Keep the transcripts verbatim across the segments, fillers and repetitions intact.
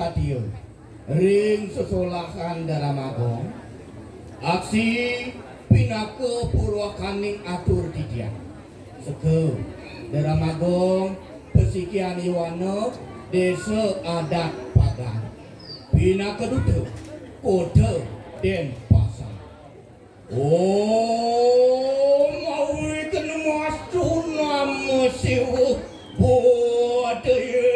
Atiya ring sesolahan Darmagong, aksi pinaka purwakaning atur titiang. Seka Darmagong, Pasikian Yowana, Desa Adat Pagar, pinaka duta Kota Denpasar. Om Awighnamastu Namo Siwaya Bodhaya.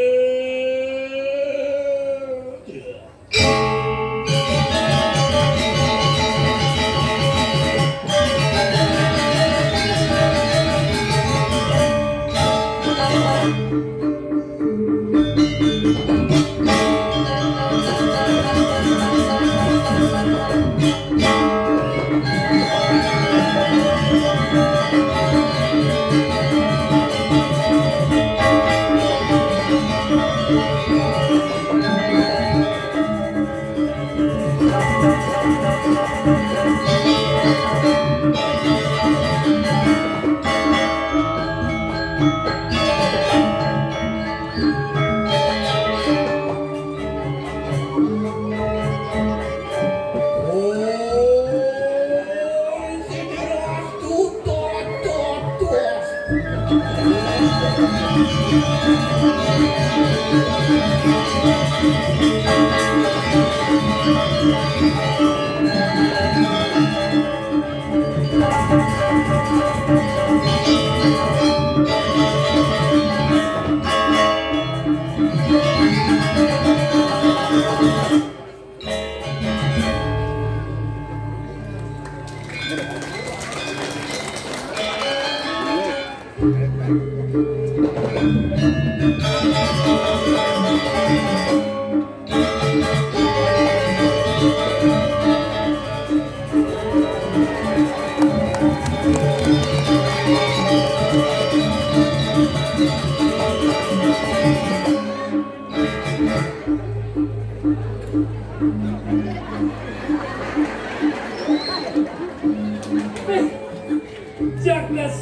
Jagat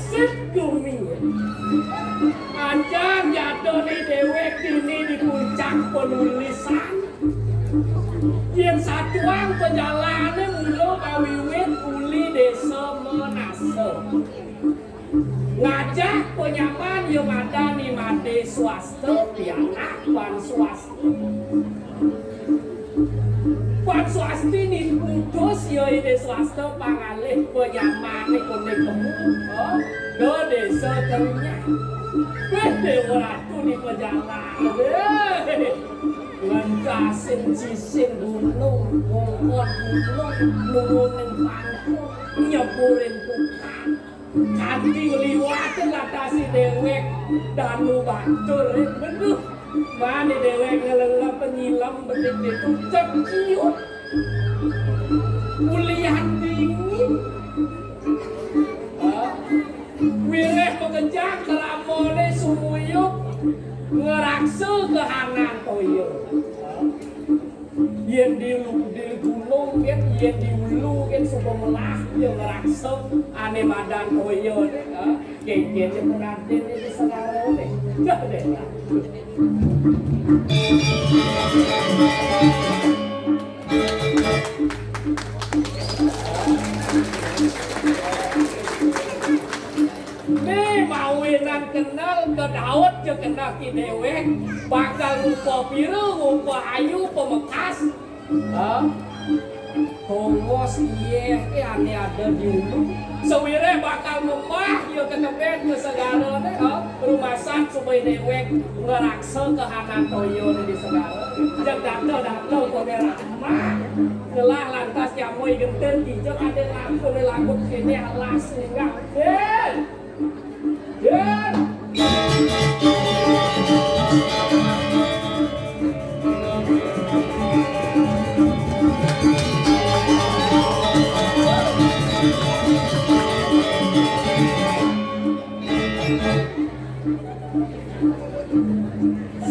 gumi. Anjang jatuh ni dewek ini di puncak penulisan. Yang satuang perjalanan mula mawiwit uli desa Menasa. Ngajak penyaman ya madan ni made swasta, pianak ban swasta. Pan swasti ni putus ya ide swasta pangalih penyamane kone kemu, ha? Ke desa Kenyah. Weh, Dewa Ratu ni pejalan. Weh, ngentasin sisin gunung, bongkot gunung, nurunin pangkung, nyeburin tukang. Kanti ngliwatin lantas si dewek danu batur, eh, beduh. Mane dewek ngelelep nyilem bedik ditu cek ciut. Ulian dingin. Ah, wiréh makejang kramane sumuyup ngraksa kahanan toya. Ah. Yén di lu-, di gunung kén, yén di ulu kén, suba melah ya ngraksa ané madan toya né, ha? Kénkén ya pengantin di segara né. Dah deh, nah. Né mawinan kenal ka Daud, ja kenal ki déwék, bakal ngupa pira, ngupa ayu, pamekas. Ha? Tongos iyéh ké ané ada di ulu. Sawiréh bakal ngembah ya ka tebet ka segara né, ha? Rumasan suba déwék ngraksa kahanan toya né di segara. Jeg datel-datel koné ramah. Ngelah lantas nyamoi genten, kija kadén lagu, koné lagu kéné alas singgah. Dén! Dén!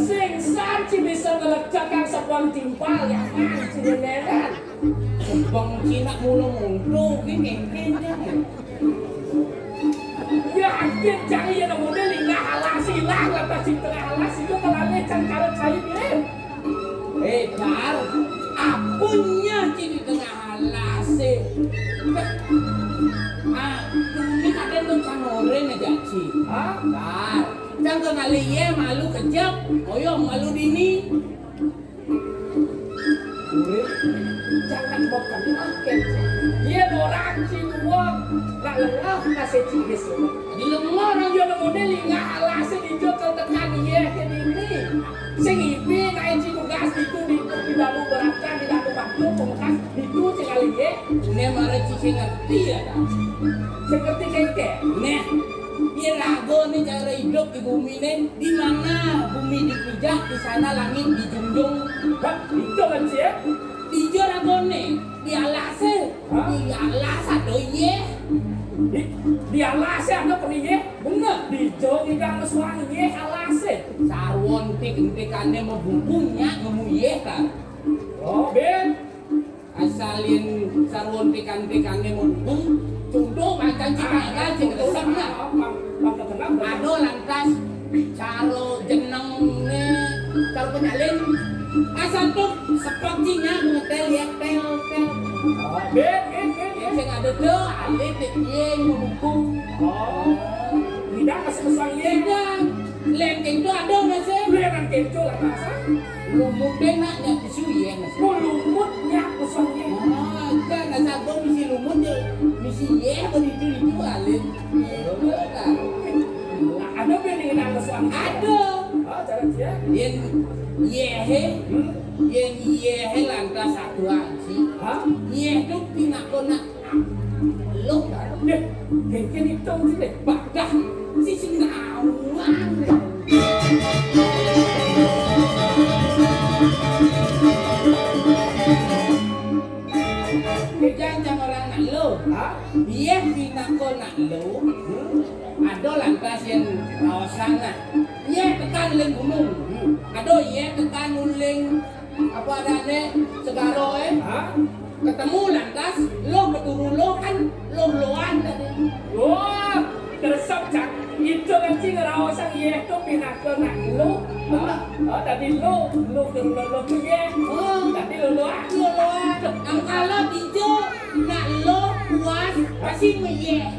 Sing san ci bisa ngelecekang sebeng timpal, ya, Mang, ci dénénan. Sebeng ci nak mula nguntu ki ngéngkén, ya. Ya, akhir cari ya, nemu dia linggah alas, hilang, lantas cinta alas, itu telalé cang karet sayup, ya. Eh, Nah, cang ka ngalih yéh malu kejep, oyong malu dini. Urip, jangan mau kenal, Kén. Yén orang ci wong, nak lengah kasih ci Yesus. Di lemah orang dia nemu ni lingah alas di jok tekan yéh ke dini. Sing ibi nak ci tugas itu di, di dalam berangkat, di dalam waktu pembekas itu sing kali yéh. Né mara ci sing ngerti ya, dah. Sing ngerti kengke. Né, yén raga né cara hidup di bumi né, di mana bumi dipijak, di sana langit dijunjung. Hah, itu kan sih ya? Di jok raga né, di alasé, hah? Di alas ada yéh. Di, di alasé ada pun yéh? Bener. Di jok di gang suang yéh alasé. Sarwa entik-entikané mabubung nyak nemu yéh kan. Oh, bin. Asal yén sarwa entik-entikané mabubung, contoh makan cipaka sing resep nah. Ada lantas cara jenengné, cara penyalin. Asal tuh sepet ci nyak ngetel yéh tel tel. Oh, bin, bin, bin, bin. Sing ada tuh alit yéh mabubung. Oh. Tidak, masih pesan yéh. Tidak. Lén kénto ada nasi. Lén kénto lah, masa? Lumut deh nak, nyak pesu yéh, nasi. Oh, lumut nyak pesu yéh. Ah, kan, nasi abang misi lumut deh. Misi yéh, begitu itu alin. Itu kan. Lah, ada bini nak pesu? Ada. Ah, cara dia? Yén yéh, hmm? Yén yéh lantas satu aji. Hah? Yéh tuh pinakon nak Lo, deh, kengken itu sih deh, badah, si sing nawang. Jangan sama orang nak lo. Hah? Dia pinakon nak lo. Hmm? Ada lantas yang raosan nak. Iya tekan uling gunung. Hmm. Ada iya tekan uling apa adané segara, eh? Hah? Ketemu lantas, lo keturu lo kan, lo-loan tadi. Wah, keresep, Cak. Itu kan sing ngraosang yéh to pinaka nak lo. Hah? Oh, tadi lo, lo keturu lo to yéh. Oh. Tadi lo-loan. Lo-loan. Angkala dija nak lo puas, pasti méyéh.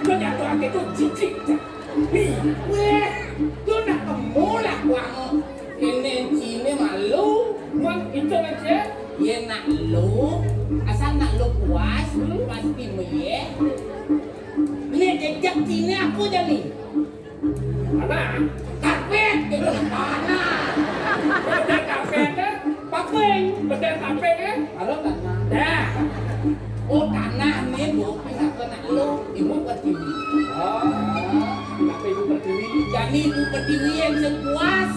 Lo jatuh ake to jijik, Cak. Wéh, to nak kemu lah kuango. Kéné enciné malu. Wan, itu aja. Yén nak lo, asal nak lo puas, pasti méyéh. Né jejak ciné apa jani? Tanah. Karpét, kéto tanah. Udah karpét, eh? Paping. Betul paping, eh? Kalau tanah. Dah. Oh, tanah né, Bu. Pinaka nak lo, Ibu Pertiwi. Oh, pinaka Ibu Pertiwi. Jani Ibu Pertiwi yén sing puas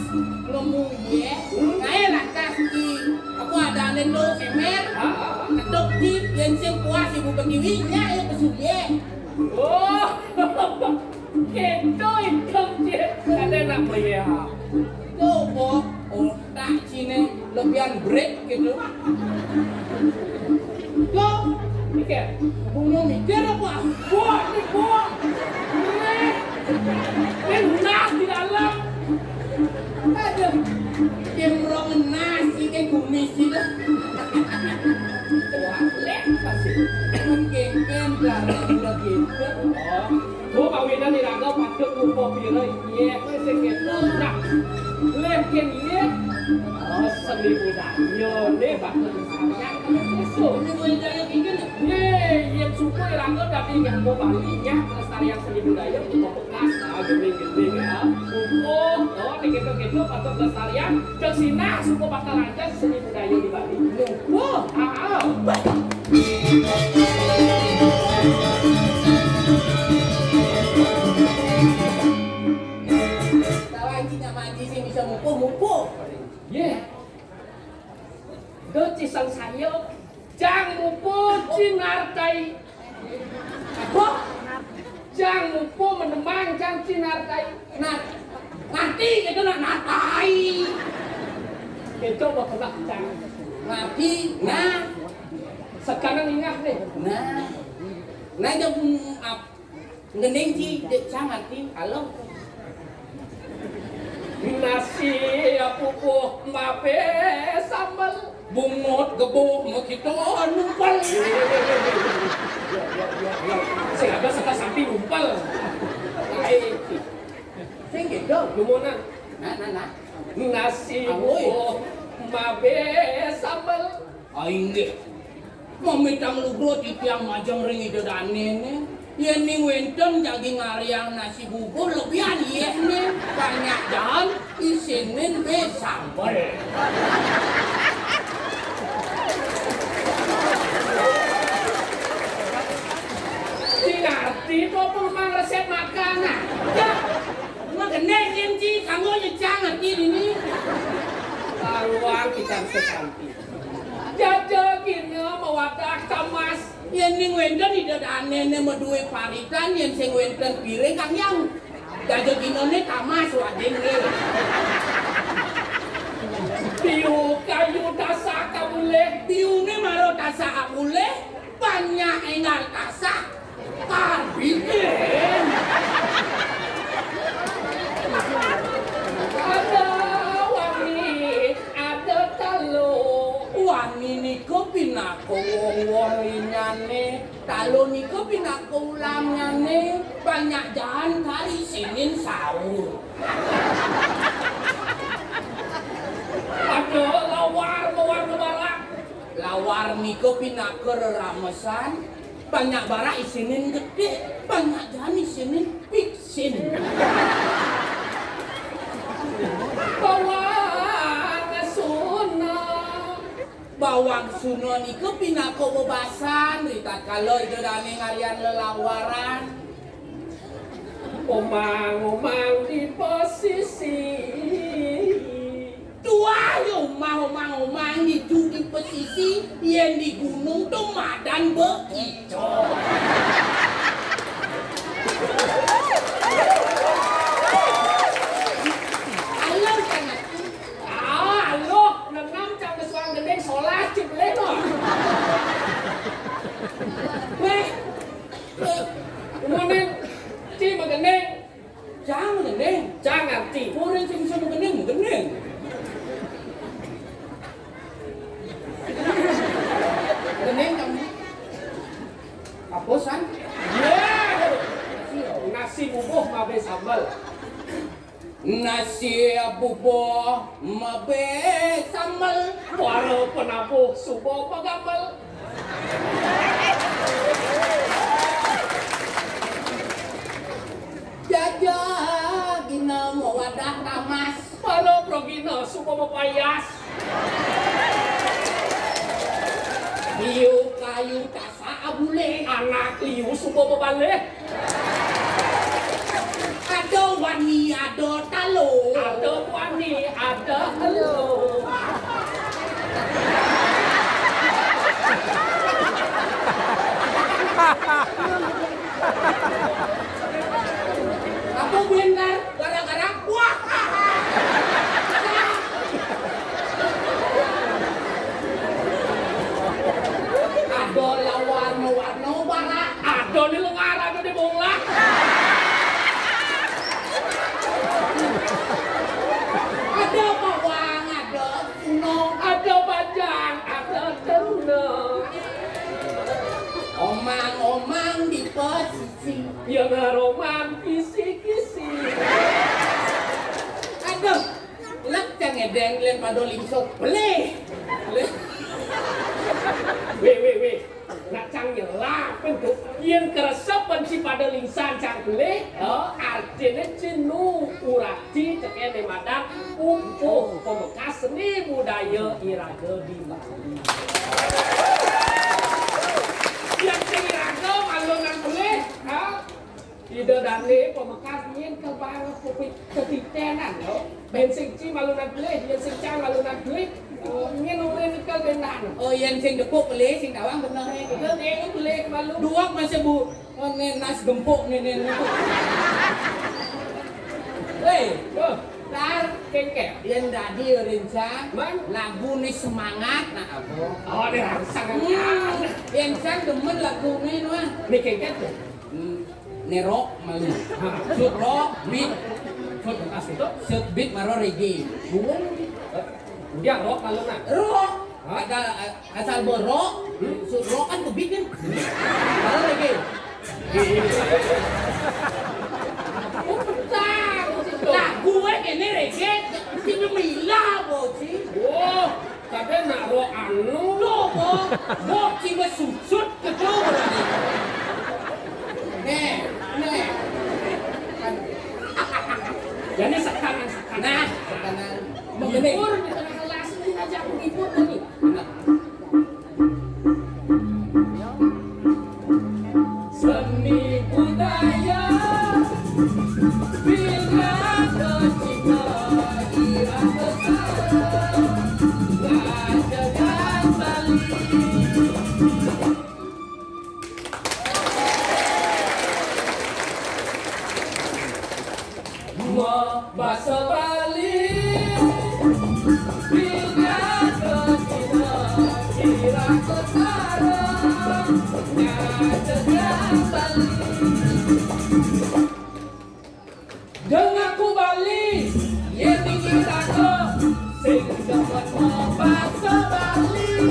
nemu yéh, kaé lantas ki. Aku adané to semer, ah, ah, ah, ketuk tip, yén sing puas Ibu Pertiwi, nyak ya pesu yéh. Oh, kéto ikam, Cik. Ada nak bayar. Coba otak sini lebihan break gitu. Yo, mikir. Bunga mikir apa? Buah, ini buah. Break. Ini nas di dalam. Aduh, dia merong nas, ini kumis itu. Wah, lek pasti. Mungkin kan darah udah gitu. Oh. Bo kawinan iraga patut ngupa pira, yéh, sing kéto. Nah, lén kén yéh. Oh, seni budaya né patut disayang. Seni budaya iki lho. Né, yén suku iraga dadi nyangga Bali, nyak lestarian seni budaya, suku Bekas, ah, gending-gending ya. Suku, oh, né kéto-kéto patut lestarian, dadi sinah suku bakal lancar seni budaya di Bali. Wah, ah, ah. Kalau anjing sama anjing sing bisa mupuh, mupuh. Yéh. Do ci sangsaya. Cang mupuh, ci nartai. Apa? Cang mupuh menemang, cang ci nartai. Nah, ngerti gitu nak nartai. Itu mau kena cang. Ngerti, nah. Sekarang ingat nih. Nah. Nah, jawab apa? Ngening ci, dek cang ati, halo. Nasi pupuh mape sambel. Bungut gebuh makita numpel. Sing ada saka sampi ngumpel. Ai. Sing gitu. Lumunan. Nah, nah, nah. Nasi Awoi. Utuh mabe sambel. Ah, inggih. Mamitang lugra titiang majeng ring Ida Dane né. Yén ning wénten jagi ngaryang nasi bubur lebihan yéhné, banyak jaan isinin bé sambel. Sing ngerti to pengembang resep makanan. Ya. Magending yén ci kanggo nyecang ngerti dini. Karuang kita sesanti. Jaja gina mawadah tamas. Yén ning wénten Ida Dane né madué paritan, yén sing wénten piring kang yang. Jaja ginané tamas wadingé. Biu kayu tasak abulih. Biuné mara tasak abulih, banyak énggal tasak. Karbitin. Ada wani, ada talo. Wani nika pinaka wong-wong linyané, talo nika pinaka ulamnyané, banyak jaan kari sinin sahur. Ada lawar mawarna barak. Lawar nika pinaka reramesan, banyak barak isinin getih, banyak jaan isinin piksin. Bawang suna. Bawang suna nika pinaka bebasan ritatkala Ida Dane ngaryang lelawaran. Omang-omang di pesisi. Tuah ya omah-omang, omang itu di pesisi, yén di gunung to madan bekico. Alah sangat. Ah, aluh, nenam cang kesuang gending solas cip leno. Wéh, Umunin, ci magending. Cang magending. Cang ngerti. Murid sing bisa magending, magending. Gending kamu. Apa, San? Iya. Nasi bubuh mabe sambel. Nasi bubuh mabe sambel. Para penabuh suba magambel. Jaja gina mawadah tamas. Para pragina suba mapayas. Biu kayu tasak abulih. Anak liu suba mabalih. Ada wani, ada talo. Ada wani, ada talo. Apa bentar? Gara-gara wah. Ada lawan warna barak. Ada di lengar, ada di bola. Ada bawang, ada suna. Ada bajang, ada teruna. Omang-omang di pesisi. Ya ngaroman kisi-kisi. Aduh, lek cang edeng len pada lingsok belih. Wé, wé, wé. Nak cang nyelap itu. Yén keresepen ci pada lingsan cang belih, ya, artiné ci nu urati tekéné madan pupuh pamekas seni budaya iraga di Bali. Yén sing iraga malu nang belih, ha? Ida dané pamekas nyén kebang kopi ketiténan, yo. Bén sing ci malu nang belih, yén sing cang malu nang belih. Oh, nyén ulih nyekel béndan. Oh, yén sing depuk belih, sing tawang beneh. Sing belih malu. Duwak masih bu, oh, né nas gempuk né, né, né. Hei, oh, tar kéngkén. Yén dadi rencang, man? Lagu né semangat, nah apa? Oh, né rangsang. Hmm, yén sang demen lagu né, nuan. Né kéngkén tuh. Hmm. Né rock malu. Sut rock, beat. Sut bekas itu. Sut beat mara reggae. Bukan. Dia rock malu nah. Rock. Ada asal berok, sut rok kan tebih kan. Ada lagi. Oh, pecah. Lah, gue kene rege, sing mila, Boci. Oh, tapi nak rok anu. Lo, Bo. Boci besusut, kecoh berarti. Nih, nih. Jadi sekanan, sekanan. Nah, sekanan. Menghibur di tengah kelas ini ngajak menghibur tadi. Nah. Seni budaya bina kecina irang besar, raja dan Bali. Mabasa Bali, pinyata kita kira ketara, nyata Bali. Deng aku Bali, yén iki tako, sing demen mabasa Bali.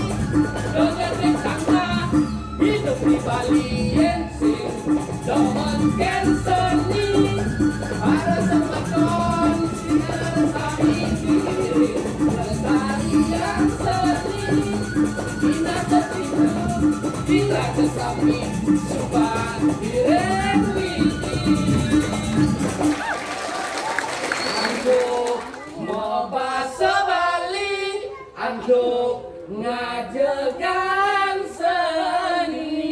Donyane tanah, hidup di Bali, yén sing demen kén seni. Para semeton, sing sami diri, pelestarian seni. Bina kecina, bina kesami, suban direng widi. Antuk mabasa Bali, antuk ngajegang seni.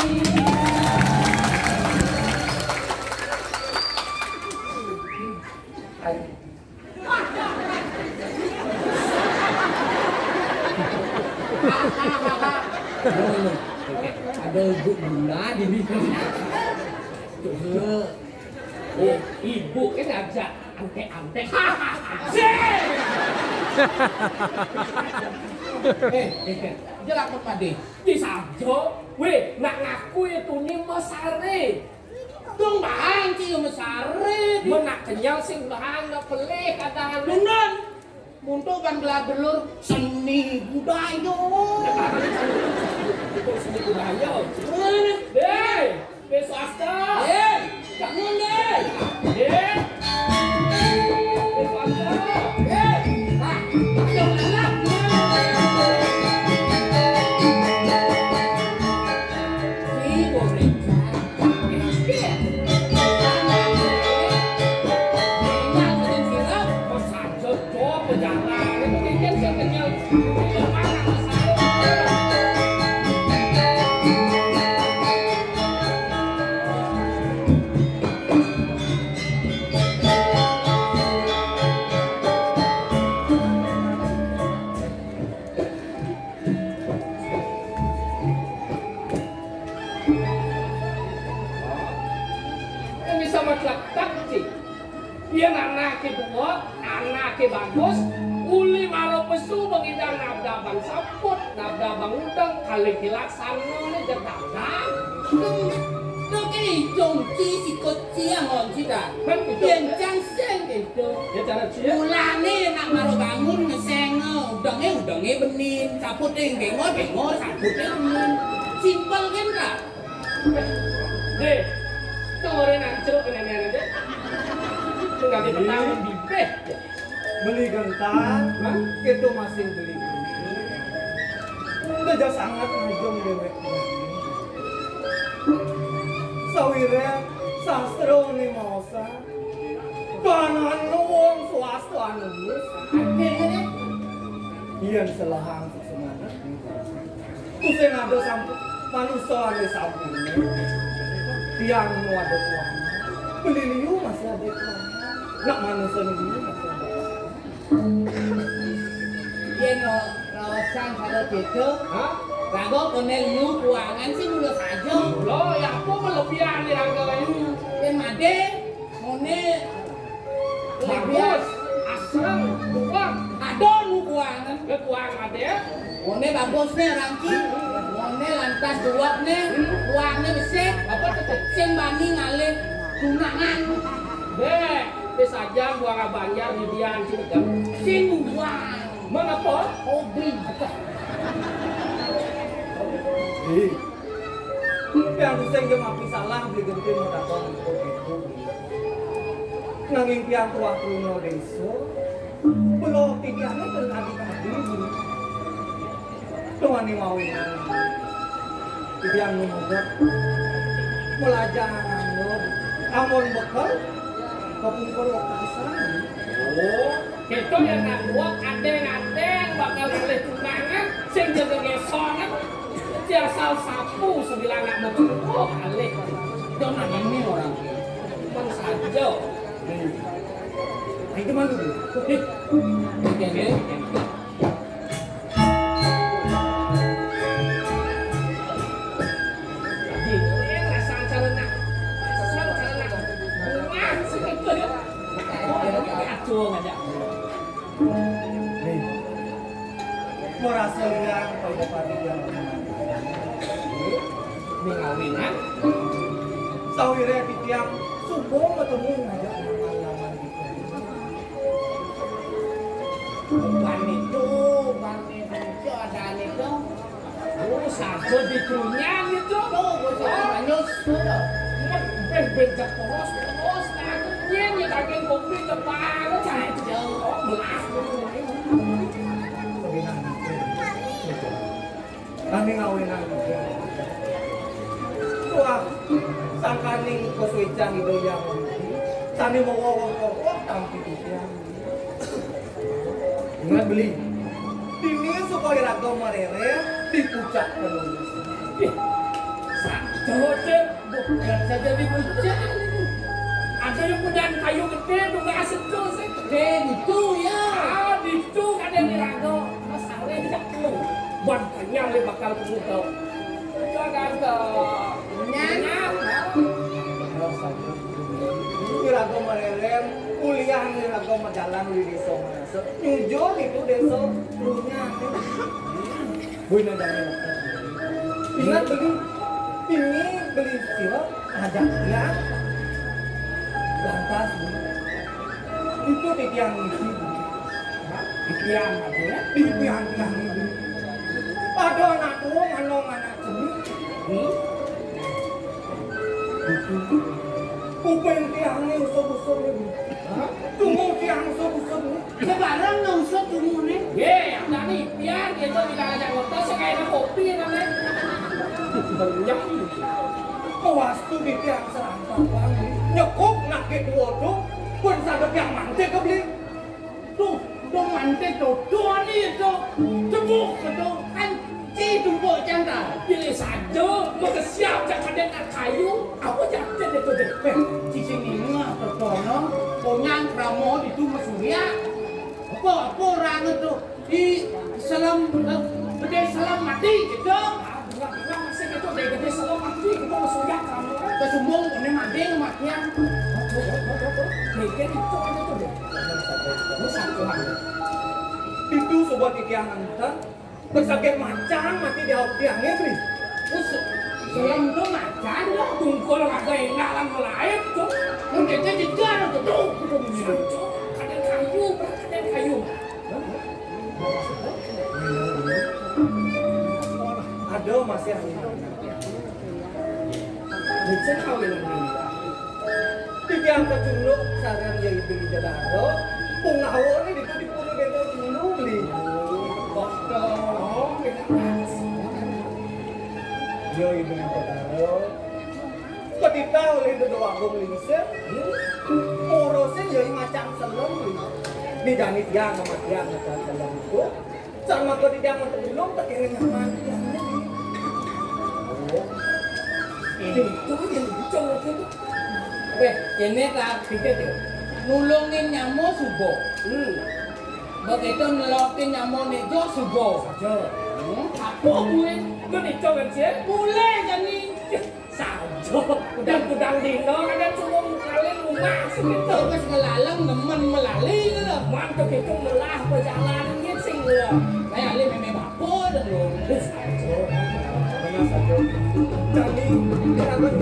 Ada ibu bunda di sini. Oh, ibu kan ngajak antek-antek. Eh, eh, eh, dia lakon pade. Di saja, weh, nak ngaku ya tuni mesare. Dong bahang ki mesare. Menak kenyal sing bahang nak pelih kadang. Lundun. Muntuk ban gelar belur seni budaya. Seni budaya. Mana? Hei, besok asta. Hei, bangun deh. Hei. Besok asta. Hei, ah, ayo anak. Si Bobrek. Kan bisa macam taktik. Yén anaké buka, anaké bagus, uli mara pesu mengidang nabdabang samput, nabdabang udeng, kalih kilaksana né jetakan. Dok, dok, ijong ci sikut ci angon ci dah. Kan itu. Yén cang sing itu. Ya, cara ci, ya. Mulané nak mara bangun ngesénga, udengé, udengé benin, saputé bengor, bengor, saputé benin. Simpel kan, Kak? Dé, dengerin ancruk nenek aja. Enggak ada pertama bibih. Beli gentang, hah? Itu masih beli gentang. Udah jauh sangat ngajung dewek. Sawire sastra ini maosan. Kanan wong swasta nulis. Artinya nih? Iya, selahang semangat. Ku sing ada sampun, manusa ané sampun. Tiang nu ada kuangan. Beli liu masih ada kuangan. Nak manusa liu masih ada kuangan. Yén lo raosan sada beda, hah? Raga koné liu kuangan sih mula saja. Lo, ya apa kelebihan di raga ini? Yén madé, Ngoné. Bagus, asreng, kuang. Ada nu kuangan. Kuang ada ya? Ngoné bagusné rangki. Ngoné lantas duwegné, kuangné besik. Apa tuh? Sing bani ngalih tunangan. Deh, wis aja buang banjar nyediaan sing buang. Mengapa? Hobi. Ih. Pian tusing ja mapi salah beli Gentin matakon iko-iko. Nanging pian tuah truna desa, belok titiangé ten kadi-kadi. Tuan ni mawinan. Titiang numeget. Melajah anggo. Amun bekel, kepungkur wekasan. Oh. Kéto yén nak buat adéng-adéng bakal ngalih tunangan, sing jaga gésongan. Tiasal sapu sebilang nak mencungkuh alih. Jangan ini orang. Pun saja. Ayo, mana dulu? Nih. Oke, oke. Jadi, yang rasa cara nak, rasa cara nak, bunga segitu ya. Oh, ini kacau aja. Nih, merasa liang pada panitia. Ning awinan. Sawiré titiang suba ketemu ngajak laman-laman gitu. Bukan itu, bukan itu, ada itu. Oh, saja di dunia gitu. Oh, bocah banyak sudah. Ingat, ben, ben, jak polos, polos, nah, nyén, ya, daging kopi, cepat, cari jauh, oh, belas. Kami ngawinan. Wah, sangkaning kasuécan Ida Hyang Widhi, sané mawa wong-wong tampi titiang. Ingat beli, dini supaya raga maréré di pucak penulus. Ih, saja, Cék. Bukan saja di pucak. Ada yang punya kayu gedé, juga aset tuh, sih. Oke, gitu ya. Ah, gitu, ada di raga. Masalah tidak perlu. Buat tanya, le bakal perlu tahu. Itu ada, ada. Nyana. Ini raga maréré, kuliah ini raga majalan di désa mana. Nyujur itu désa Lunyan. Boy nadangé. Ingat beli, ini beli sira ngajak dia. Lantas, itu titiang ngisi. Titiang apa ya? Titiang, titiang ini. Ada anak tua, manong anak seni. Hmm? Kuping tiangé usut-usut ini. Hah? Tunggu tiang usut-usut ini. Sekarang nggak usah tunggu nih. Ye, yang tadi biar gitu kita ajak ngobrol sekaya kopi namanya. Banyak. Kawastu di tiang serantau bang. Nyekup nak ke dua tuh. Pun sadar yang mantik ke beli. Tuh, tuh manté tuh, tuh ani tuh, cebuk tuh, kan si tumpuk cangkal. Pilih saja, mau siap jangan ada kayu, apa jangan itu deh. Eh, cicing ini mah terkono, konyang kramo itu mesurya. Apa, apa orang itu di selam, eh, gede selam mati gitu. Buat gua masih gitu deh, gede selam mati, gua masuk ya kamu. Kesumbung ini mati matian. Mikir itu aja tuh deh. Ini satu hal. Itu sobat titiang enten, bersakit macan mati di awak tiangnya, Bli. Terus selam tuh macan loh, tungkul kagak enak lan melahir tuh. Udah jadi jalan tuh, tuh, tuh, tuh. Ada kayu, ada kayu. Ada masih ada. Becek kawin ini. Titiang kecunduk sareng ya ibu di Jedaro. Pungawone ditu dipunu beda dulu li. Kotor. Ya ibu di Jedaro. Ketitah oleh Dodo Agung Lingsir. Urusin ya macan selem li. Dijani tiang sama tiang macan selem itu. Sama kau di zaman sebelum terkena nyaman. Ini tuh yang lucu itu. Weh, ini tak pikir tuh. Nulungin nyamuk subuh. Hmm. Begitu nelokin nyamuk nijo subuh. Saja. Hmm, apa gue? Lu nijo kan sih? Mulai kan nih. Saja, kudang-kudang dino kan cuma kali rumah segitu. Wis ngelalang nemen melali lho. Mantep itu melah pejalan gitu sing lho. Kayak ali meme bapur lho. Saja. Benar saja. Jadi, kita kan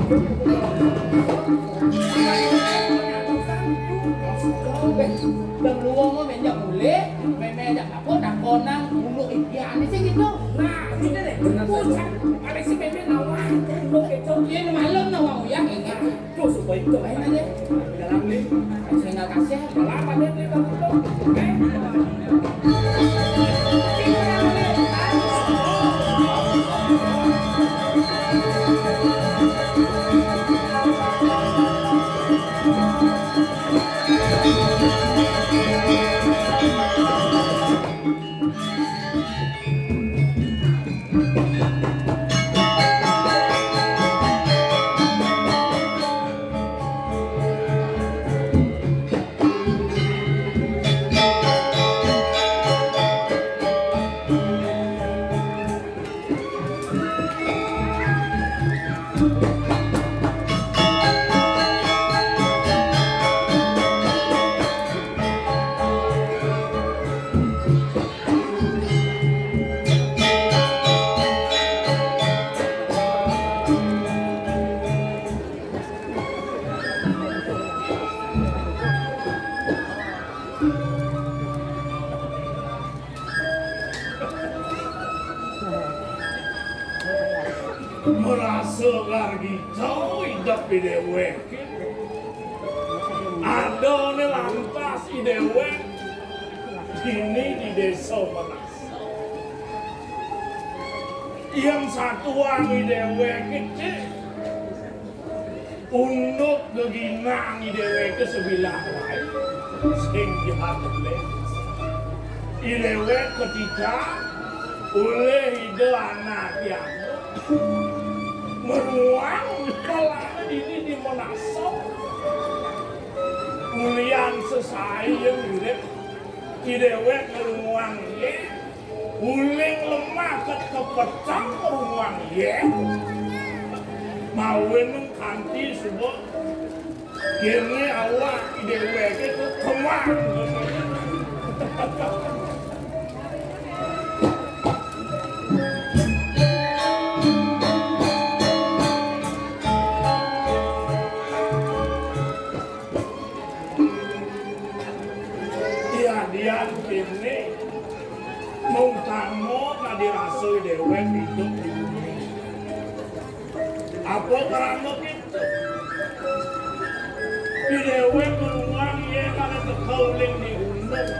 Jam lima mau main jam mulai, main-main jam apa, takonang, unduk impian sih gitu. Nah, gitu deh. Bener, pusat, paling si Meme nawang, unduk gitu. Iya, malam nawang ya, kayaknya. Tuh, supaya itu. Main aja. Dalam nih. Saya nggak kasih. Malah apa dia, dia, dia, dia. Eh? Merasa gargi jauh idep di déwék. Adané lantas i déwék dini di désa Menas. Yén satuan i déwék kéto unduk geginang i déwéké sebilang waé, sing jahat. I déwék ketika olih ida anaké anu meruang kalané dini di Menasa. Ulian sesai yén urip, i déwék ngrunguang yéh, uling lemah ket kepecang ngrunguang yéh. Mawinan kanti suba kéné awak i déwéké kemang. Yadian kéné, mautama nadi rasa i déwék idup di bumi. Apa krana kéto? I déwék ngrunguang yéh kada teka uling di gunung.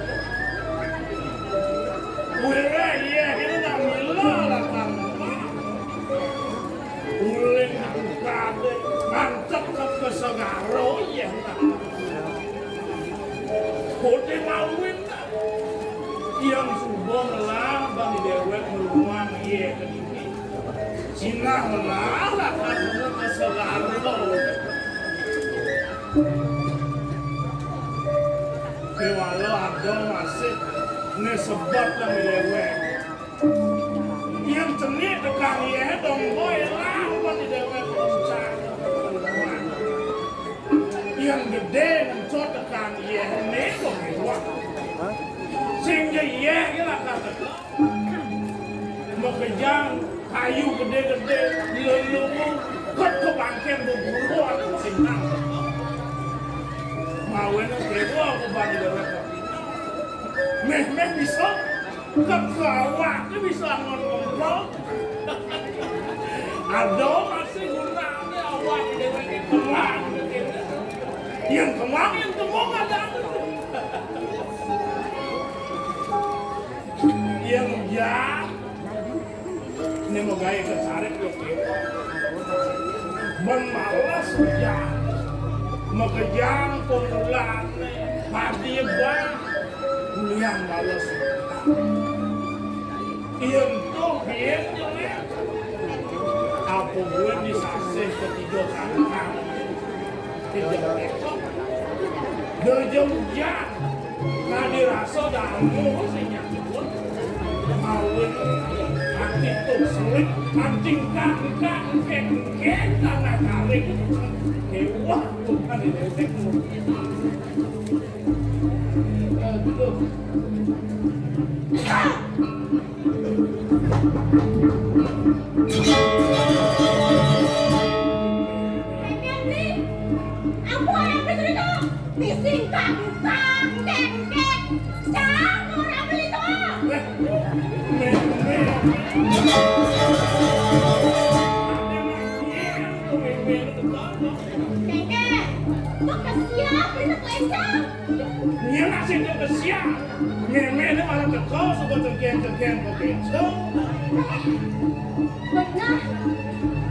Wiréh yéh kéné nak mila lakar lemah. Uling nak kadé mantep ka segara yéh nak. Kote mawin nak. Yén suba ngelah bang i déwék ngrunguang yéh. Sinah melah lakar ka segara. Kéwala ada masih né sebet nang i déwék. Yén cenik tekén yéh dong boy lah ubat i déwék. Yén gedé ngencut tekén yéh né kok iwak. Sing ja yéh lakar teka. Makejang kayu gedé-gedé, lelungu, ket kebangkén beburu ada sing nang. Mawinan kéwala beban i déwék. Méh-méh bisa, ket ka awak bisa ngon ngempel. Ada masih gunané awak i déwék kemang. Yén kemang, yén kemang ada. Yén ujan, né magaé ka sarik yo. Ban males ujan. Makejang pemulané, padi bah, ulian males. Yén to bién jelek. Apa buin di sasih ketiga kangkang. Kejang. Kejang ujan. Nah, dirasa dangu sing nyangkut. Mawin ati tuk sulit, anting kangkang, kengkeng, tanah karing. Hewah, bukan di detik. Aduh. Apa yang cerita? Sing kang kang keng keng. Cang ora beli to. Keng keng. Kok kesian ini kok Ecang? Nyén sing kesian. Méméné malah teka saka cegén-cegén kok Ecang. Bener.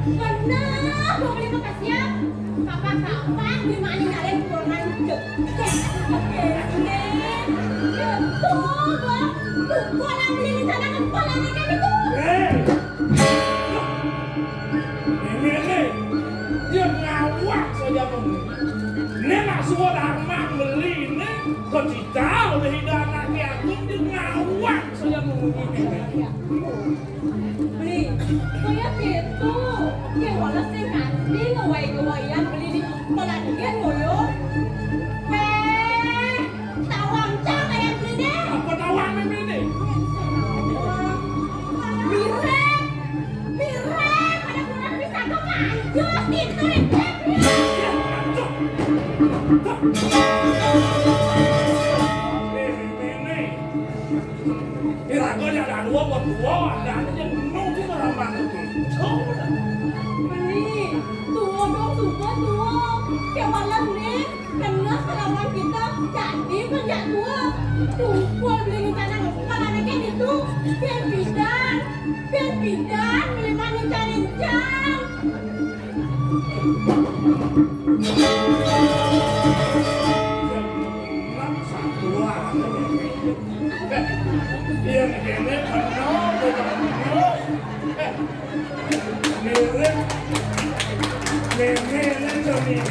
Bener, gua beli bekas ya. Kapan-kapan gue main nyalain kurungan jek. Jek, jek, jek. Tuh, gua, tuh, gua nang beli rencana kepala nih kan itu. Eh. Ini nih, dia ngawak saja pembeli. Ini nak suruh anak beli ini, kok tidak oleh hidup anaknya aku, dia ngawak saja pembeli ini. Beli, kaya gitu. Kaya wala sing nganti ngawai-ngawaian beli di pelatihan ngoyo. Weh, tawang cang kaya beli deh. Apa tawang ini? Mirip, mirip, pada kurang bisa kok anjos gitu, Rik. Iraga ya ada dua buat dua, ada aja nunggu meraman itu. Beli, tuwa dong, tuwa, tuwa. Kewalan nih, kena selawan kita, jadi kerja dua. Tumpul beli rencana kepala anaknya itu. Biar bidan, biar bidan, beli manis cari jam. Iya, ini benar, benar. Mirip. Meme ini cemil.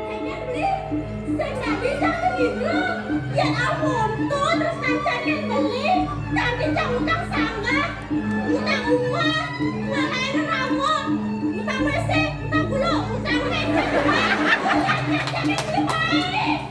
Pengen beli. Sing dadi satu gitu. Ya ampun, tuh terus kancakan beli. Tapi cang utang sangat. Utang umat, utang air rambut, utang W C, utang bulu, utang lecet. Utang kancakan beli baik.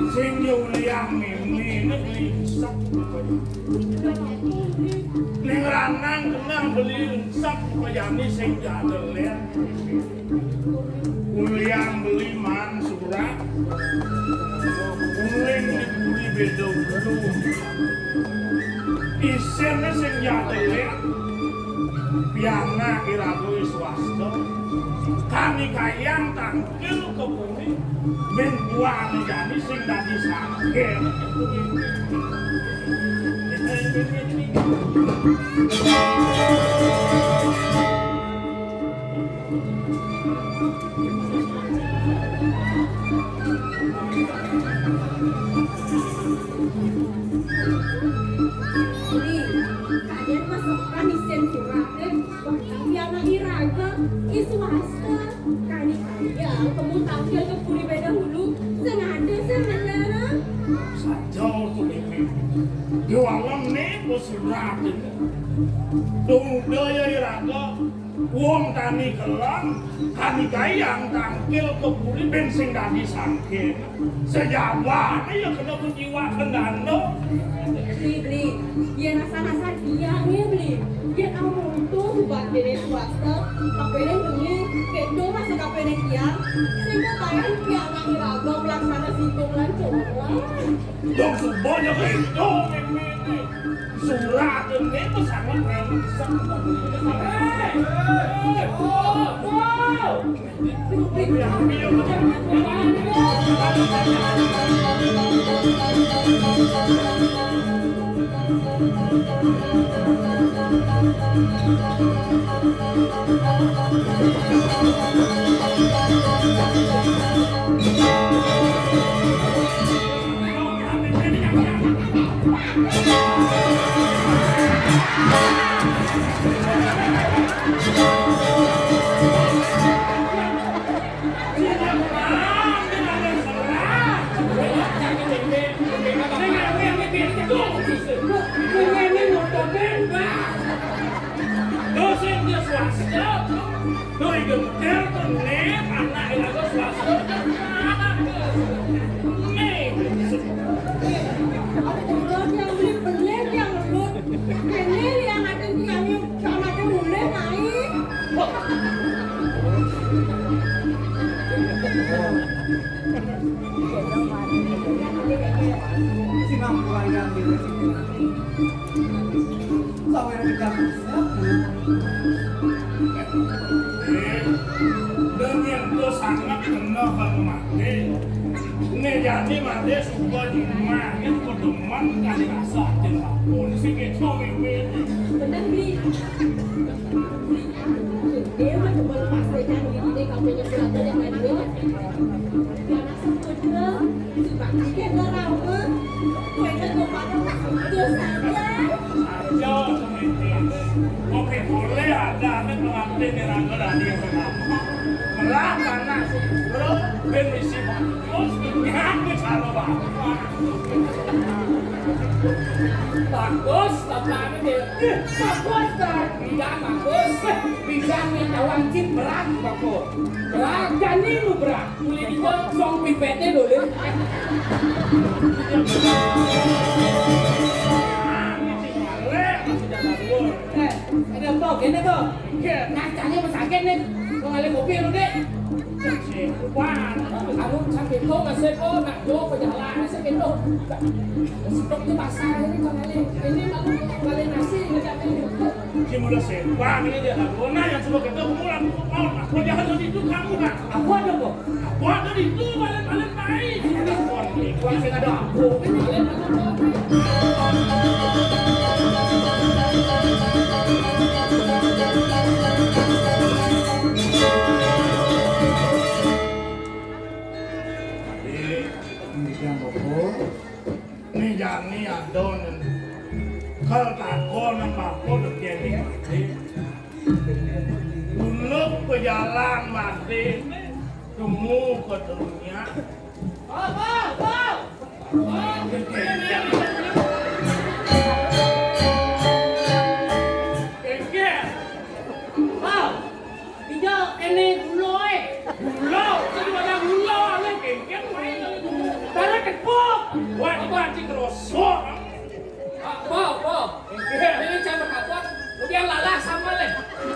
Sing nyuliang ini, ini beli sek. Ning ranang kena beli sek, mayani sing jadel, ya. Ulian beli man surak, uling dibeli beda dulu. Isinnya sing jatelé, pianak iraga swasta, kanikayang tangkil ke bumi, ben buane jani sing dadi sangkir. Nih, kalian mah sekarang isin surat deh. Wah, tapi anak iraga, is wasta. Kani kaya, kamu tampil ke puri beda hulu. Sengaja sih, beneran. Saja tuh ini. Di walam nih, bos surat ini. Dong, udah ya iraga. Wong tani kelon, tani kayang tangkil ke puri ben sing dadi sangkir. Sejabane ya kena kuciwa kendando. Beli, beli. Yen rasa-rasa kiang ya, beli. Yen amonto subat dene swasta, kapene bengi, kedo rasa kapene kiang. Sing ketayan kiang lagi rabang laksana singkong lan cokelan. Dong suba ya kedo, mimine. Surat ini pesangon remen. Hei! Hei! Oh! Oh! Dosen dia swasta, doi gentel, tenep, anak iraga swasta. Nih. Ada yang beli, beli yang lembut. Ini yang ada di kami, sama ada mulai naik. Sinampuan yang ini. Sawer pecah. Dan yang to sangat kenal sama mati. Ini jadi mati suka di rumah, yang pedeman kali rasa aja lah. Polisi gitu, Wiwi. Bener, Bi. Dia mah cuma pas aja gitu deh, kampanye suratnya yang lain. Dia anak sebut, si Bakti kayak nggak ramen. Kue kan gue pada takut saja. Ayo, oke, boleh ada, ada pengantin yang rame dari yang pertama. Melah anak, bro, ben misi bagus, ini aku cara bagus. Bagus, bapak ini. Bagus, Tar. Tidak bagus. Bisa nih, kawan cip berat, bagus. Berat, jani lu berat. Mulai di song pipete dulu. Eh, ada apa? Gini tuh. Iya. Kacanya masakit nih. Mau ngalih kopi lu, Dek? Wah, kamu sakit tuh, masih kok nak jauh perjalanan sakit tuh. Stok di pasar ini kok ngalih. Ini malu ngalih nasi, nggak ada. Dia udah sewa ini dia. Nah, yang suka kita pulang, mau apa? Jangan jadi itu kamu, Kak. Aku ada kok. Aku ada di itu, balik-balik naik. Ini ada aku. Ini balik-balik naik. Jadi, ini yang bagus. Ni jani adon. Kal takon nang bapa terjadi mati. Dulu pejalan mati. Temu ke dunia. Apa? Apa? Apa? Kengkeng. Apa? Ijo kene gulo, eh. Gulo, sing ada gulo, ale kengkeng wae kali gulo. Tara tepuk. Wah, iki anjing rosok. Apa, apa? Ini cara kapot. Kemudian lalah sama le.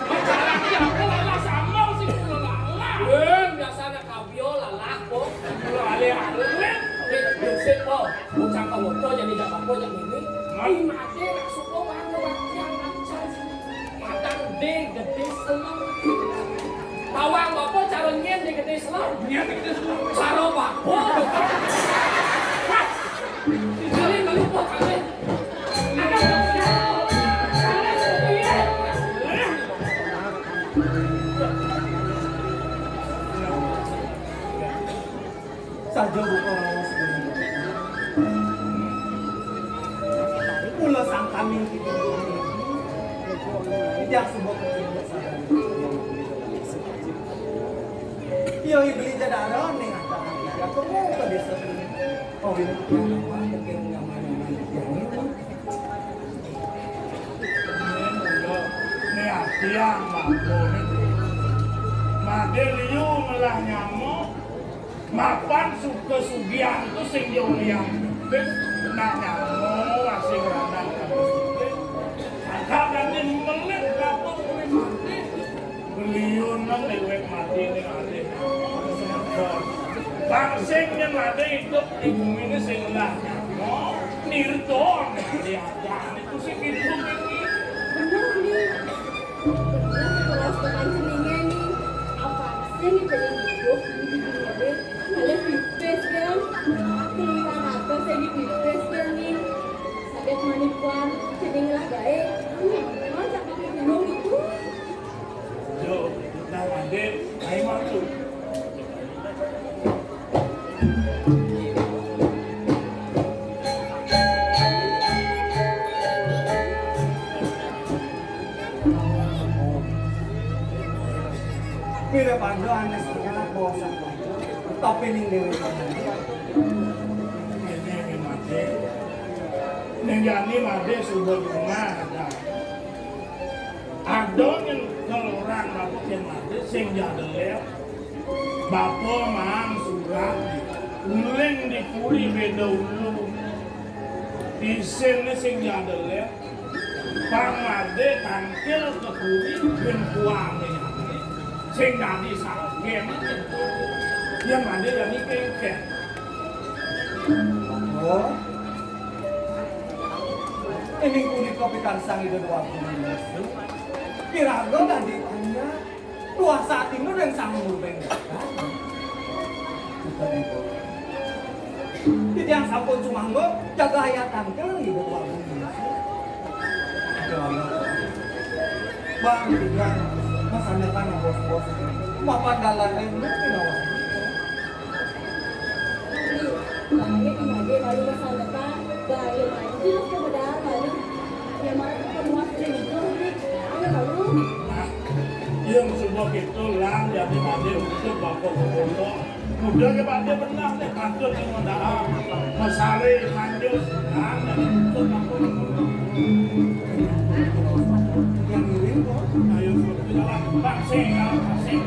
Cara dia apa lalah sama sih gulo lalah. Eh, biasa anak kabio lalah kok. Gulo ale-ale. Eh, sik kok. Bocah kawoto jadi dak apa-apa, jadi ini. Hah? Ini mati, nak suka warga-warga yang lancar sih. Padang D gedé selem. Bawang apa cara nyén D gedé selem? Nyén D gedé selem. Cara apa? Kali melupa kali. Ada apa? Saja buka raos. Mula sangkami kita. Tidak sebuah kecil sadar. Iya, beli jadara ning antara kita. Kamu ke desa sini. Oh, ini apa? Mungkin nyaman-nyaman. Yang ini. Ini atiang mampu. Made liu ngelah nyamuk. Mapan suka sugihan tu sing diuliang. Nak nyamuk asing ranang. Angkat ganti melit kapung kuwi mati. Beliun nang dewek mati ning ati. Bang sing nyen mati hidup di bumi ini sing lah nyamuk. Irton, diajar itu si Pitung ini. Bener, Ning. Bener, kalau setekan ceningnya, Ning. Apa sih ini ceningnya? Ini di dunia deh. Kalian pipis, kan? Keluaran apa saya di pipis, kan, Ning? Sakit manipuan, ceningnya lah baik. Mana sakit gunung itu? Yo, nah, Ade, ayo masuk. Mirip aja aneh sekali, bosan. Tapi ning dewe ini, ini mati. Ning jani mati subuh rumah ada. Ada yang ngeluaran bapa yang mati, sing jadeler. Bapa mang surat, uling di puri beda ulu. Isin sing jadeler. Pang made tangkil ke puri, bin kuame. Sing dadi salgen. Yang made jani kengken. Oh. Ini kulit kopi karsang itu dua puluh lima. Kira-kira dadi tanya. Dua saat ini udah yang sanggup berubah. Kita di bawah. Jadi yang sampun cuma nggo, jaga ayat tangkil di bawah bumi. Bang, Bang, Bang, Mas Anda kan bos-bos. Mapan dalan lain, lu kenapa? Nih, Bang, ini Mas Anda kan, Bang, ya, Bang, itu lu sekedar, Bang. Ya, malah kita muat dari itu, nih. Ayo, Bang, lu. Yang semua itu lah, jadi mandi untuk bapak-bapak. Udah ke mandi benar, nih, patut yang mendalam. Masari, lanjut, dan jadi untuk bapak-bapak. Yang ngiring, kok. Ayo, sudah, Pak, sing, Pak, sing.